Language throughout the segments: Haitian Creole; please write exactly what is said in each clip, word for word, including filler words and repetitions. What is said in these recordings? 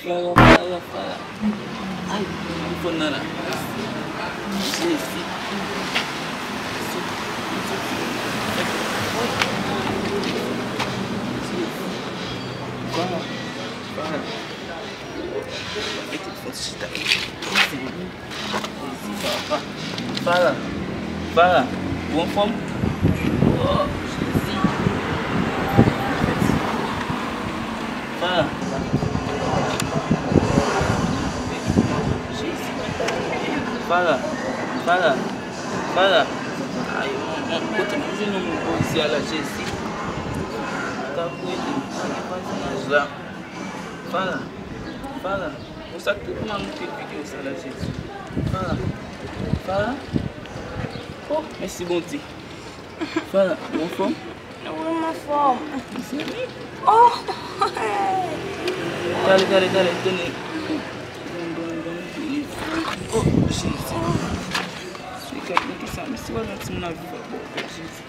Fara, fara, fara. Ay, telefòn nan la. Jezi. Fara, fara. Mete l fon chita. Jezi, papa. Fara. Fara. Ou anfòm? Oh, Jezi. Fara. Jezi. Fara. Fara. Fara. Ay, manman, kote m jwenn yon moun polisye a la, Jezi? Ka pou ede m. Ki vwazinaj la? Fara. Fara. Konsa tout moun ap moute videyo sa la, Jezi. Fara. Fara. Oh, mèsi Bondye. Fara, ou anfòm? Wi, m anfòm. Mezanmi. Oh! Gade, gade, gade, tande. Bon, bon, bon, bon. Oh, Jezi. Regarde, men kisa, men si w wè yon timoun ap viv ak bò, Jezi.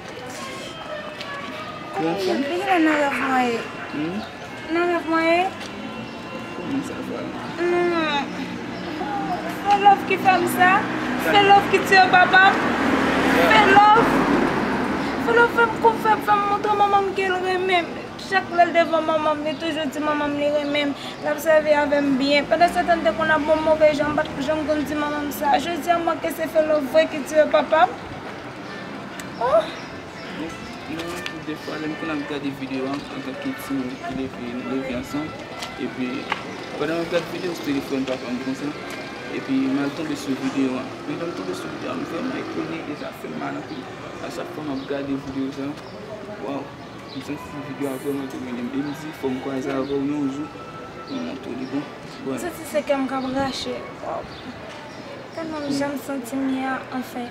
Ou anfòm? Li genlè nan rèv mwen ye. Hmm? Nan rèv mwen ye. Kòman sa, Fara? Hmm. Felove ki fè m sa. Felove ki tiye papa m. Felove. Felove fè m konfyans, fè m montre manman m ke l renmen m. Chak lè l devan manman m, li toujou di manman m li renmen m. L ap sèvi avè m byen. Pandan se tan, m te konn ap bon move jan, m pa t janm konn di manman m sa. Jodi a, m wè ke se Felove vre ki tiye papa m. Oh! Mwen, mwen, defwa, lè m konn ap gade videyo a, antanke timoun ki leve, nou leve ansanm, epi pandan m ap gade videyo sou telefòn papa m konsa, epi m al tonbe sou videyo a. Men lè m tonbe sou videyo a, m vrèman etone, e sa fè m mal anpil. A chak fwa m ap gade videyo sa, waw, m santi videyo a vrèman domine m. E m di, fò m kwaze avè w yon jou, pou m montre w li bon. Bon. M santi se kè m k ap rache. Waw. Tèlman m jan m santi m ye a, anfen.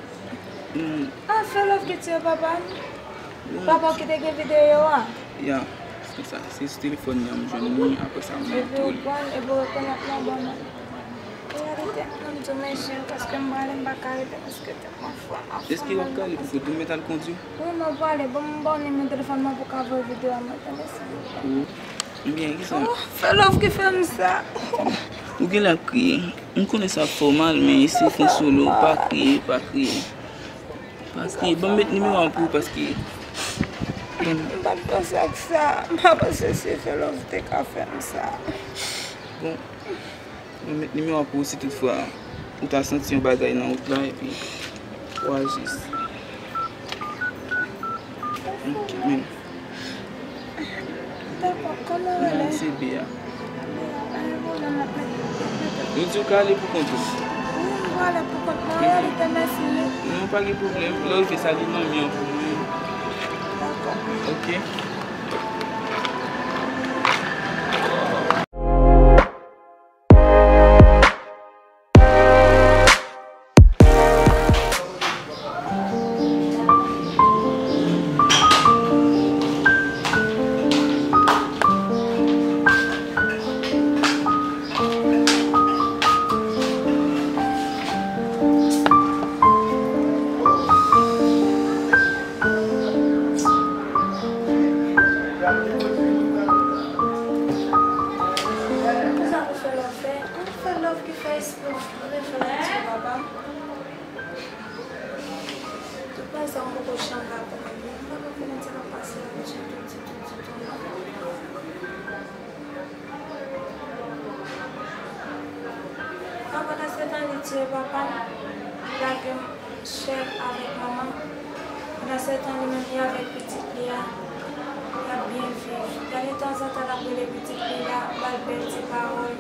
Mm. Ah, Felove ki tiye papa m? Mm. Papa w ki te gen videyo a? Ya, se sa. Se sou telefòn nan m jwenn li, apre sa m montre w li. Epi w pran l, epi w rekonèt mwen, bon, non. Reyalite, non, m di w mèsi, paske m prale, m pa ka rete, paske tèlman fò, m ap fè mal. Èske w ap prale pou kote? Ou mèt al kondwi? Wi, m ap prale. Bon, m ba w nimewo telefòn mwen pou w ka voye videyo a mwen, tande, silvouplè. Wi. Ebyen, kisa? Oh, Felove ki fè m sa. Ou genlè ap kriye. M konnen sa ap fè w mal, men eseye konsole w. Pa kriye, pa kriye. Pa kriye. Ban m met nimewo a pou ou paske. M pa t panse ak sa. M pa panse se Felove te ka fè m sa. Bon, mwen met nimewo a pou ou si toutfwa ou ta santi yon bagay nan wout la, epi ou aji. Ok, men. Dakò, kòman w rele? Non, se Bea. Bea, pa gen pwoblèm, m ap mete. Yo di w ka ale pou kont ou? Wi, m prale pou kont mwen, an reyalite, mèsi, wi. Non, pa gen pwoblèm. Lè w rive, salye manmi an pou mwen. Dakò. Ok. Kisa pou Felove fè? Felove ki fè espri, Felove tiye papa m. Tout bagay sa m poko janm ka konprann. M pa ka konprann sa k ap pase la ditou, ditou, ditou, non. Pandan se tan li tiye papa m, li lage m sèl avèk manman m. Pandan se tan li menm li avèk pitit li a, y ap byen viv. Gade tanzantan l ap rele pitit li la, ba l bèl ti pawòl,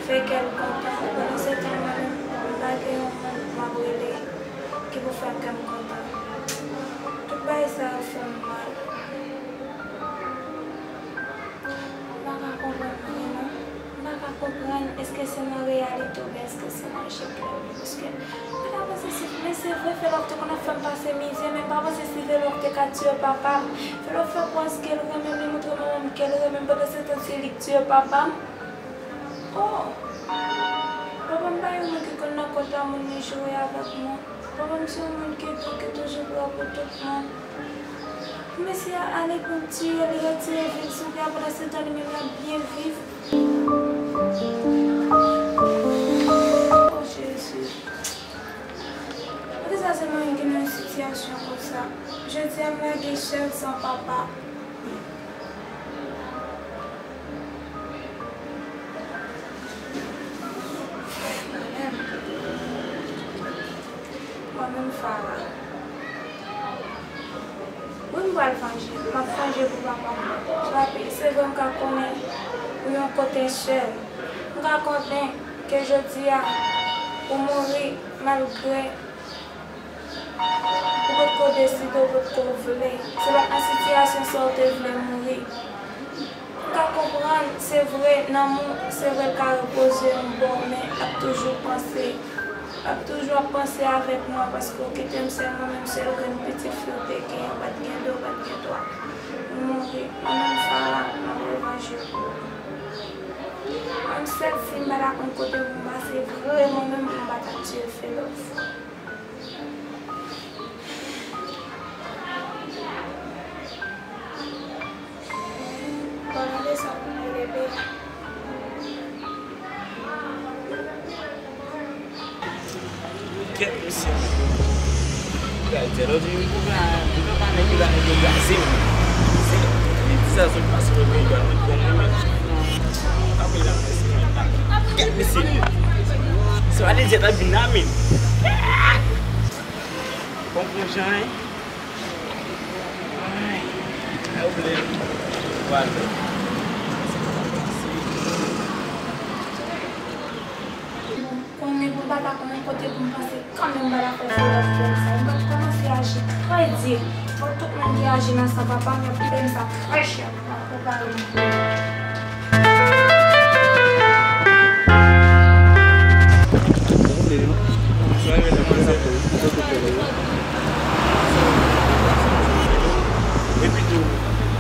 fè kè l kontan. Pandan se tan mwen menm, m pa gen yon moun m ap rele ki pou fè kè m kontan. Tout bagay sa yo fè m mal. M pa ka konprann anyen non. M pa ka konprann, èske se nan reyalite oubyen èske se nan je klè m? Paske m pa ta panse se, men se Vre Felove te konn ap fè m pase mizè, men m pa panse si Felove te ka tiye papa m. Felove fè kwè ke l renmen m, li montre manman m ke l renmen m, pandan se tan se li k tiye papa m. Oh! Papa m pa yon moun ki konn nan kont a moun li joure avèk mwen. Papa m se yon moun ki dou, ki toujou prè pou tout moun. Pou mesye a ale pou l tiye, li retire vi l sou tè a, pandan se tan li menm l ap byen viv. Oh Jezi. Poukisa se mwen menm ki nan yon sitiyasyon konsa? Jodi a m lage sèl san papa. Mwen menm, Farah. Wi, m pral vanje. M ap vanje pou papa m. Papi, se vre m ka konnen ou yon kote sèl. M ka konnen ke jodi a ou mouri malgre ou potko deside, ou potko vle. Se pa nan sitiyasyon sa ou te vle mouri. M ka konprann, se vre, nanm ou, se vre, l ka repoze yon bò, men l ap toujou panse, l ap toujou ap panse avèk mwen, paske ou kite m sèl, mwen menm sèl grenn pitit fi ou te gen, ou pa t gen de, ou pa t gen twa. Ou mouri, mwen menm Farah, m ap revanje pou ou. Mwen sèl fi m pa ta konn kote pou m pase, vre, mwen menm, m pa t ap tiye Felove. Bon, gade sa pou mwen, bebe. Kèt mesye. Gade, lòt jou, m pran, m pran pa nèg yo, nèg yo kraze m. Se, li di sa sot pase lòt peyi, gade, mwen, bon, mwen, men. Apre la, mesye, men, la. Kèt mesye. Se pa de dyèt ap vin la, men. Bon, pran jan, hein. Ay, ay, ou vle. Vwala. Konnen pou m pa ta konnen kote pou m pase, kanmenm m pa ta fè se lòt fè m sa. M pral kòmanse aji trè di. Fò tout moun ki aji nan san papa m, y ap peye m sa trè chè. M ap prepare m. Epi tou,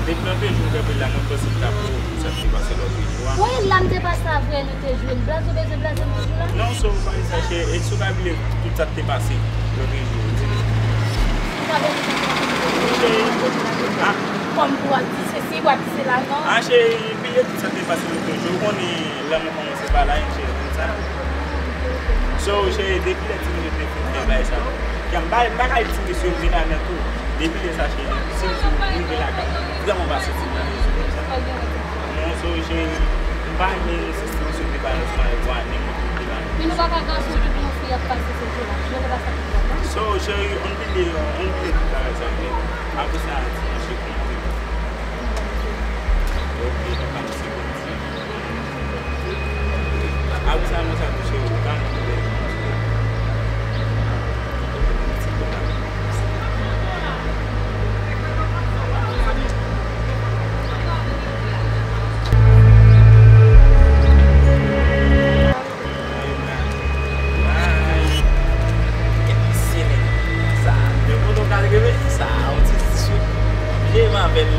depi lòt jou m kanpe la, mwen panse m ta pran. Sa k te pase lòt jou a? Wi, la m te pase a vre, nou te jwe l. Blaze, blaze, blaze, nou jwe la. Non, so, pa di sa, cheri. E si w ka bliye tout sa k te pase lòt jou, di m. Ou pa bezwen konn sa k te pase. Wi, cheri. Ah. Kòm pou w ap di sesi, w ap di sela, non? Ah, cheri, bliye tout sa k te pase lòt jou. Ou konnen lanmou kòmanse pa la, cheri, konn sa. So, cheri, depi lè ti mesye te fin fè bagay sa, m pa, m pa ka di ti mesye m vin adan tou. Depi lè sa, cheri, si m di w m vin lakay, vrèman pa santi m nan rezon konsa. Non, so, cheri, m pa renmen se ti mesye te pale ansanm avèk ou a, nenpòt moun te la. Men nou pa ka gason epi yon fi ap pase se jou la. Jan de bagay sa pou fè, non? So, cheri, on bliye, on bliye tout bagay sa, men apre sa, ti mesye konte. Ok, papa, m se konte. Apre sa, mwen sa touche ou, ou ka mande. Kèt misye, men. Sa, men kote w ka rive, sa, yon ti ti chou. Leve avè l.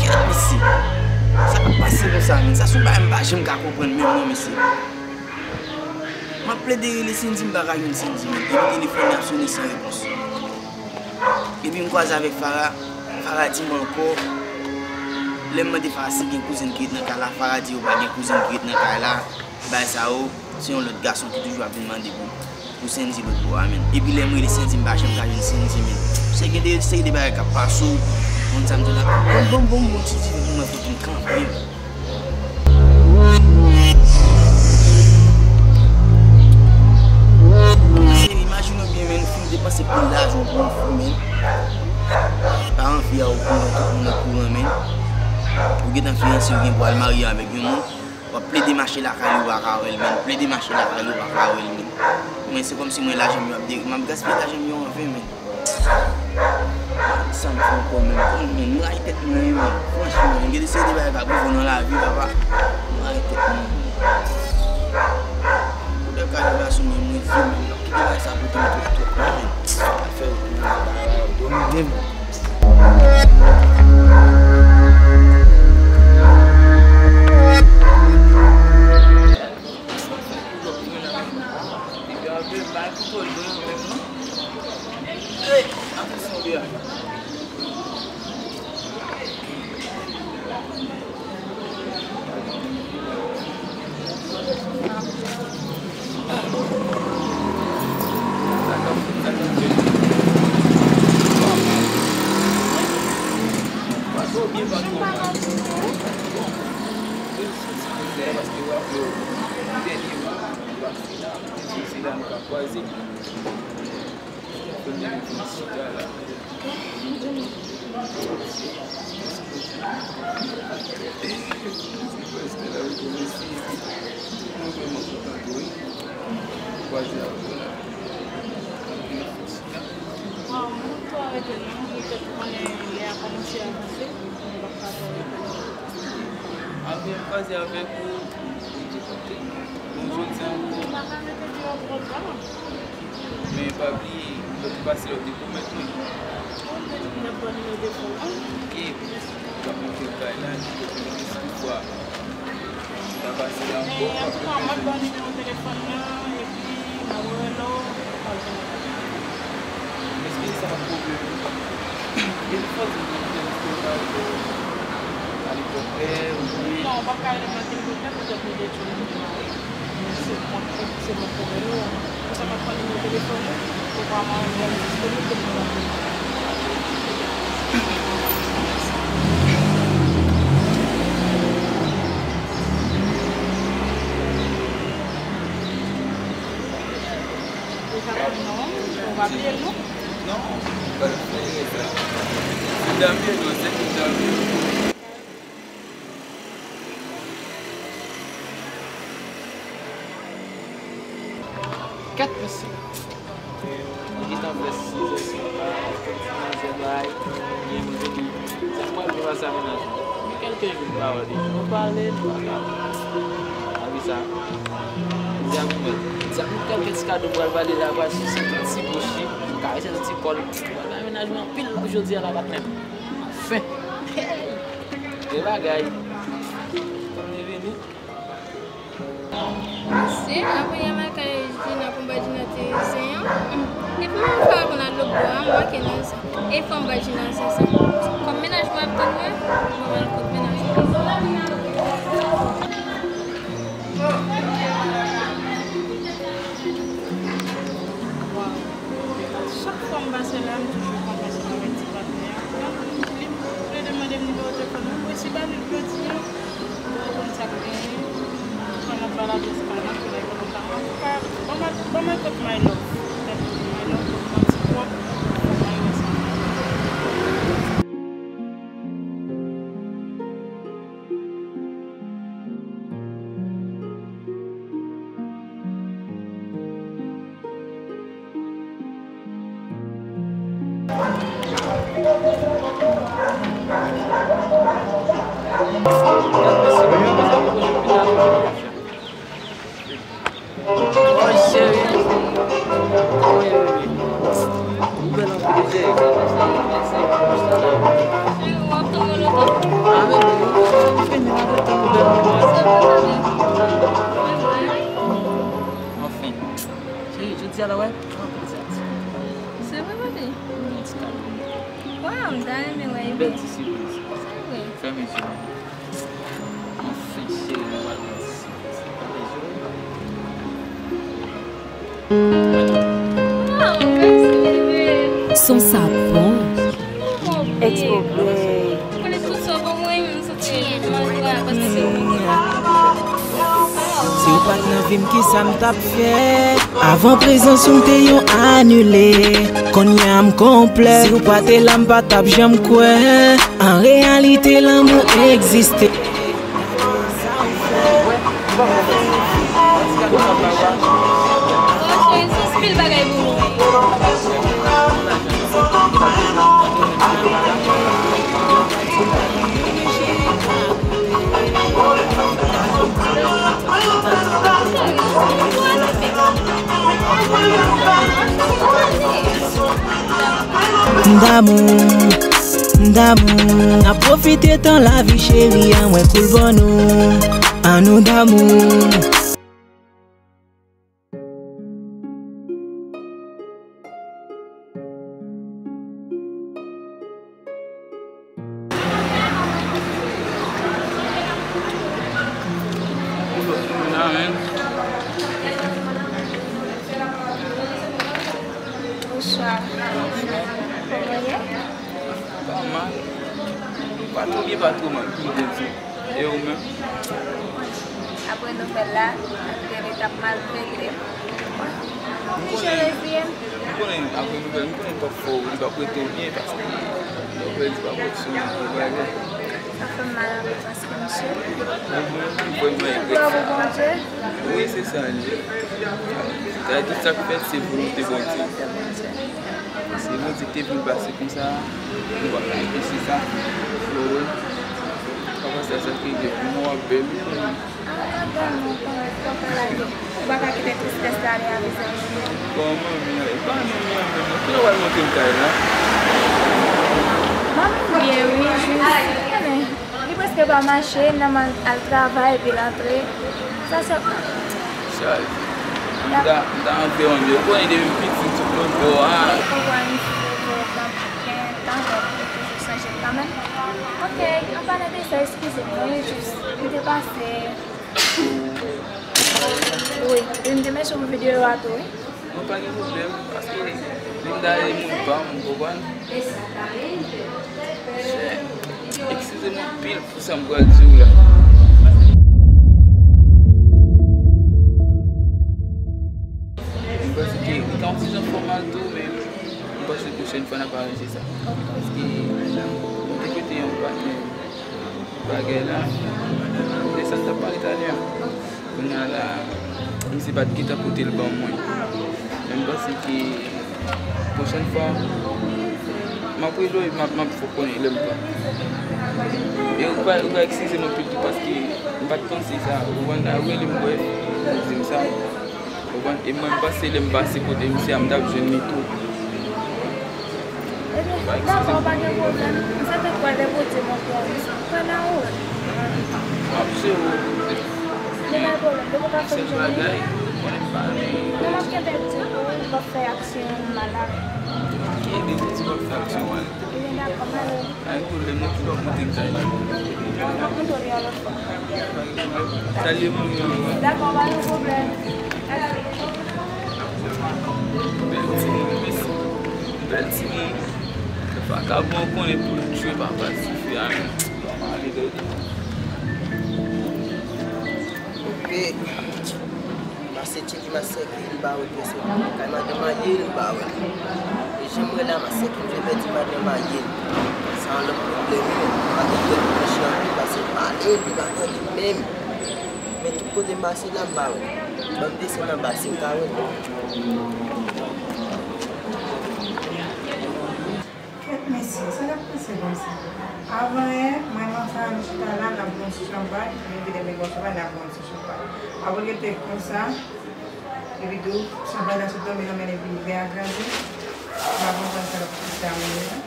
Kèt misye. Sa k ap pase konsa, men? Sa se yon bagay m pa janm ka konprann menm non, mesye. M ap plede rele Sendy, m pa ka jwenn Sendy, men. Epi telefòn nan ap sonnen san repons. Epi m kwaze avèk Farah. Farah di m ankò, lè m mande Farah si gen kouzen ki ret nan kay la, Farah di yo pa gen kouzen ki ret nan kay la. Bagay sa yo, se yon lòt gason ki toujou ap vin mande pou, pou Sendy lòt bò a, men. Epi lè m rele Sendy, m pa janm ka jwenn Sendy, men. Se gen de seri de bagay k ap pase w, moun sa m di w la. Bon, bon, bon, bon, ti di pou mwen, fout m kanpe. Imajine w byen, men, fin depanse pil lajan pou yon fi, men. Paran fi a okouran, tout moun okouran, men. Ou gentan fiyanse, ou gen pou al marye avèk yon moun. W ap plede mache lakay li, ou pa ka wè l, men. Plede mache lakay li, ou pa ka wè l, men. Mwen, se kòmsi mwen lajan m yo ap de-, m ap gaspiye lajan m yo anven, men. Sa m fè ankò menm? Bon, men, m rayi tèt mwen, wi, men. Franchman, gen de seri de bagay k ap rive w nan lavi, papa. M rayi tèt mwen, men. Koulè kale pa sou mwen. Bon, mwen pa rete non, mwen te konnen lè a kòmanse avanse, mwen pa ka rete non. Apre m kwaze avèk ou, ou te kote. Bon, jodi a ankò. Mwen pa ka mete di yo twòp la. Men pa bliye, lòt pase lòt de pwomèt mwen. Ou te di m ap ban nimewo telefòn ou. Ok, m ap montre w kay la, epi kote m te sou fwa. Sa pase la ankò. Men antouka, m ap ban nimewo telefòn nan, epi m ap rele w, w ap jwenn. Èske se sa k ap pwoblèm ou? Epi fò di m, epi fò di m, epi fò di m, elikoptè, ou byen? Non, w p ap ka rele m nan elikoptè, poutèt nou te tchou, nou te mare. Men se mwen, se mwen k pou rele w. Konsa m ap pran nimewo telefòn ou, pou w ka mande m lè m disponib pou m kapab rele w. Ou ka konn non, ou pa bliye l non? Non, mwen pa bliye sa. Se Damien, non, se Damien. Kèt mesye. Mwen gentan fè sizè sou pa, fè ti manzè bay, byen mwen vini. Sa m pral viv ase amenajman. Men kèlke jou m pa wè li. Nou pale, nou pa pale. Anvi sa. Di a pou mwen. Di a pou kèlke ti kado m pral bale la, pral sise tout ti bouch li, karese tout ti kò l. Mwen fè amenajman anpil la jodi a la, patnè m. Anfen. Hey! Gen bagay. Kòm li vini. Se apre yè m al kay Jina pou m bay Jina ti zen an. Epi mwen fè konn al lòt bò a, m manke nan zen. E fò m bay Jina zen sa. Kòm mennaj mwen ap tann mwen, mwen ba l kòb mennaj mwen. Chak fwa m pase la, m toujou kontan ansanm avèk ti patnè a. Li plede mande m nimewo telefòn mwen, mwen resi ba li l jodi a. Bon, konn sa k genyen. Kòman m ap ba l adrès pa l nan, pou l al konn sa. Antouka, ban m, ban m ekòt My Love. My Love, ban m manti pwòp, ban m wè sa. Oy, cheri. Kòman ye, bebe? Ou bèl anpil, cheri. Cheri, w ap tonbe lòt la? Ah, bebe, ou fè m fini la, bebe, ou bèl anpil. Anfen. Cheri, jodi a la, wè, anpil sa. Se vre, bebe? Yon ti kado. Waw, m ta renmen wè, bebe. Bèl ti sipriz. Se vre. Fèmen je w. Anfen, cheri, nou pral pran ti sipriz. Fèmen je w. Waw, mèsi, bebe. Son sa bon. Expo Play. Ou konnen tout sa w ban mwen, menm santi m mal vre, paske se ou menm. Si w pa t nan vi m, kisa m t ap fè? Avan prezans ou, m te yon anile. Kounye a, m konplè. Si w pa te la, m pa t ap janm kwè. An reyalite, lanmou egziste. M damou, m damou. N ap pwofite tan lavi, cheri, an mwen koul ban nou. An nou damou. Pa twò byen, pa twò mal, pou m te di. E ou menm? Apre nouvèl la, André t ap maltrete m. M konnen, m konnen apre nouvèl, m konnen l p ap fè w, li p ap rete w byen, paske nouvèl li p ap fè w sou yon bagay. Sa fè m mal anpil paske misye. Mwen vrèman regrèt sa. Bravo, Bondye. Wi, se sa l ye. Sa tout sa k fèt, se volonte Bondye. Se Bondye ki te vle l pase konsa, nou pa ka anpeche sa. Ou wè, papa sa, sa ki gen pou mwen, w ap bèl wi, manmi. Ah, pa bèl non, pa, pa, pa lage. Ou pa ka kite tristès la ale avè zanmi yo. Bon, manmi, e pa manmi an menm non. Kilè w al monte m kay la? Manmi m byen wi, jis, konnen. Li prèske pa mache, nan al, al travay, epi l antre. Sa se. Chaj. M ta, m ta antre yon lè. Ou konnen depi m piti, tout lòt bò a. Ou konprann, misye, gen tan, men m toujou sonje l kanmenm. Ok, an palan de sa, eskize m, wi, jis, m te pase. Wi, epi m te mèsi pou videyo a tou, wi. Mwen pa gen pwoblèm, paske lè m ta rele moun pa m, ou konprann? Chè, eskize m anpil pou sa m pral di w la. M panse ke li ka yon ti jan fòmal tou, men m panse pwochèn fwa n ap aranje sa. Paske mwen te kwete yon patnè bagay la, de sa n t ap pale talè a. Kounye a la, misye pa t gentan pote l ban mwen. Men m panse ke pwochèn fwa, m ap rele w epi m ap, m ap fè w konnen lè m pran. E ou va, ou va eskize m anpil tou paske m pa t panse sa. Ou konprann, a rele m, brèf, di m sa. Ou konprann? E mwen, m panse lè m pase kote misye a, m t ap jwenn li tou. Ebyen, dakò, pa gen pwoblèm. M sèten kwè lè Bondye montre w, m kwè nan ou. M ap jere w. Men pa gen pwoblèm, depi w ka fè m jwenn li. Sèl bagay, ou konnen m pa renmen. Non, m ap kenbe l di pou ou, m p ap fè aksyon malad. Ok, depi w di w p ap fè aksyon malad. Ebyen, dakò, m ale. Pa gen pwoblèm, non, ki w ap monte kay la. M ap monte w yon lòt fwa. Salye moun yo. Dakò, pa gen pwoblèm. Bèl timoun, mèsi. Bèl timoun. Vakabon konnen pou l tchwe papa tifi a menm. Mwen ale dèyè. Ok. Pase tcheke masèk li, li pa wè pèsòn. Kay madanm Mayel, li pa wè. E jan m wè la, masèk li, m vle pèdi madanm Mayel. Sa yon lòt pwoblèm, wi. Madanm Mayel, li mechan anpil, pase m pale, li pa tande menm. Men tout kote m pase la, m pa wè. Ban m desann anba, si m ka wè l. Kèt mesye, sa k ap pase konsa? Avan yè, mwen, manman Sara, nou chita la, n ap bwè yon ti chanpay, nou vide men yon chanpay, n ap bwè yon ti chanpay. Apre l rete konsa, epi tou, chanpay la sot tonbe nan men l epi vè a kraze. M pa konprann sa k ap pase a menm jan.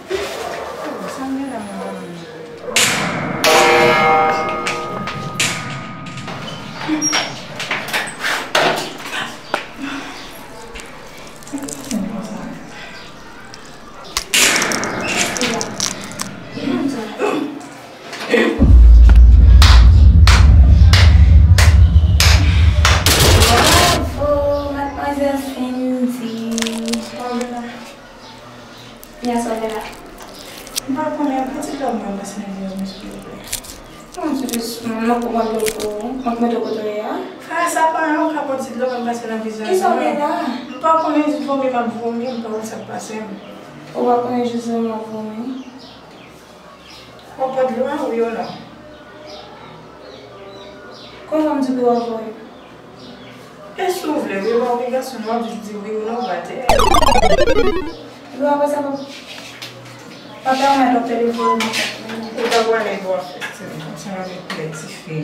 Oh, sa m gen la menm, manman? Bravo, madmwazèl Fendy. Kòman w vin la? Kòman w vin la? M pa konnen, yon ti lòm mwen pase nan vizaj mwen, silvouplè. Non, se jis, mwen, mwen konprann mwen pou ou. Mwen k mete w kote w ye a. Frè, sa pa yon ka pran ti dlo m pase nan vizaj mwen. Kisa w gen la? M pa konnen, jis vomi m ap vomi, m pa konn sa k pase m. Ou pa konnen jis vomi w ap vomi? Ou pran dlo a, wi ou non? Kòman m di pou w ap vomi? E si w vle, wi, e pa obligasyon, non, w ap jis di wi ou non, w pa te. Yo, apre sa, pa, pa pèmèt w ap telefone. Ou ta pwale pou w ap fè ti, ti anvi koulè ti fi.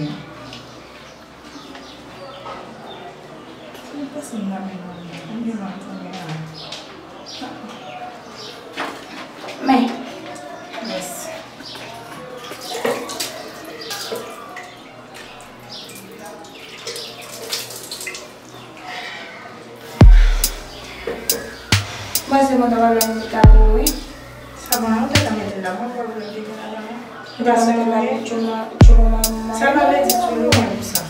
Ou pase m nan men non, non, m gen mal tonbe la. Men. Mèsi. Mwen se mwen ta pral nan mika pou ou, wi. Sa bon, ou te ka mete l la, mwen pa vle mete l la, non. Ou ta mete l la pou tchoulou, tchoulou manman. Sa pa vle di tchoulou, mwen, pou sa.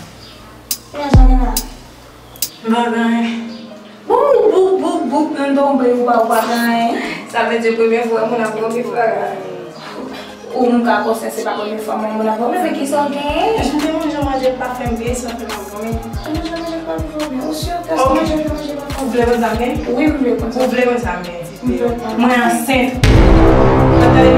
Kounya sa gen la? M pa gen anyen. Bouk, bouk, bouk, bouk, nan tonbe, ou pa, ou pa gen anyen. Sa vle di premye fwa moun ap pran pi fwa la. Ou m ka konsyan se pa premye fwa mwen moun ap vòmen, men kisa w genyen? Jan te manje manje pa fè m griyen, sa fè m ap vòmen. Ou manje manje pa fè w vòmen? Ou si ou ta manje manje pa fè w vòmen? Ou vle konn sa m genyen? Wi, m vle konn sa. Ou vle konn sa m genyen? M vle konn. Mwen ansent. Mwen tande